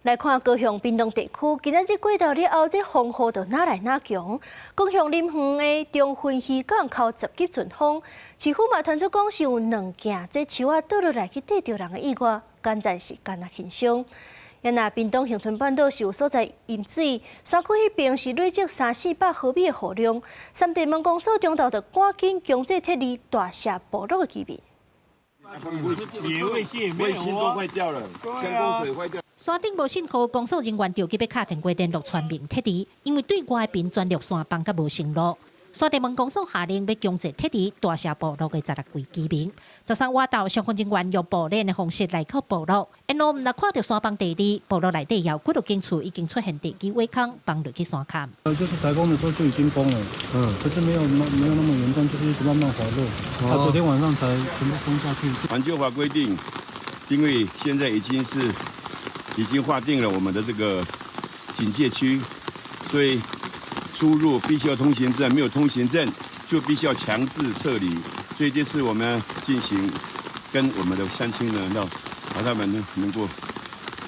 來看高雄屏東地區，今仔日過晝了後，這風雨就愈來愈強。高雄林園的中分漁港口10級陣風，市府嘛傳出講是有兩件這樹仔倒落來去硩著人的意外，簡直是敢若輕鬆。若屏東恆春半島是有所在淹水，山區彼邊是累積三四百毫米的雨量。三地門公所中晝就趕緊強制撤離大社部落的居民。野味蟹都壞掉了，香溝水壞掉。山頂無信號，公所人員著急欲敲電話聯絡村民撤離，因為對外邊全綠山崩佮無生路。山地門公所下令欲強制撤離大社部落的16位居民。13晚晝，消防人員用步練的方式來到部落，沿路毋但看著山崩地裂，部落內底有幾多間厝已經出現地基歪空，崩落去山崁。就是颱風的時候就已經崩了，可是沒有那麼嚴重，就是一直慢慢滑落。他昨天晚上才全部崩下去。環境法規定，因為現在已經劃定了我們的這個警戒區，所以出入必須要通行證，沒有通行證就必須要強制撤離。所以這次我們進行跟我們的鄉親呢，要把他們呢能夠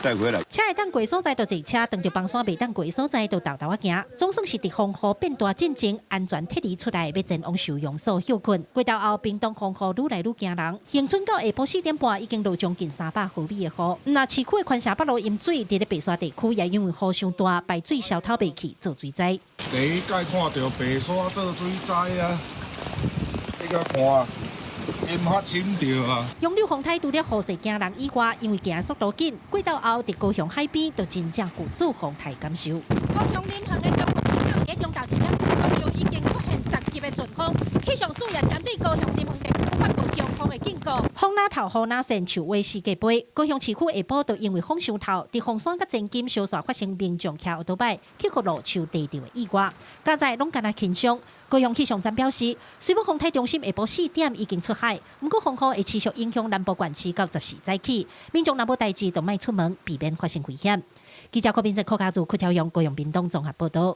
帶回來。車會當過所在就坐車，當著崩山袂當過所在就沓沓仔行。總算是佇風雨變大進前，安全撤離出來，欲前往收容所歇睏。過晝後，屏東風雨愈來愈驚人，恆春到下晡4點半已經落將近300毫米的雨。若市區的寬城北路淹水，佇咧白沙地區也因為雨傷大，排水消透袂去，做水災。第一擺看著白沙做水災啊！你共看，淹較深著啊！楊柳風颱除了雨勢驚人以外，因為行速度緊，過晝後佇高雄海邊就真正有做風颱感受。高雄林園的中分漁港，佇中晝1點左右已經出現10級的陣風，氣象署也針對高雄林園地區發布強風的警告。風若透，雨若鉎，樹尾四界飛。高雄市區下晡就因為風傷透，佇鳳山佮前金相紲發生民眾騎歐多擺去予路樹硩著的意外，佳哉攏敢若輕傷。高雄氣象站表示，雖然風颱中心下晡四點已經出海，毋過風雨會持續影響南部縣市到14早起，民眾若無代誌就莫出門，避免發生危險。記者郭斌哲、柯家祖、柯超勇、高雄屏東綜合報導。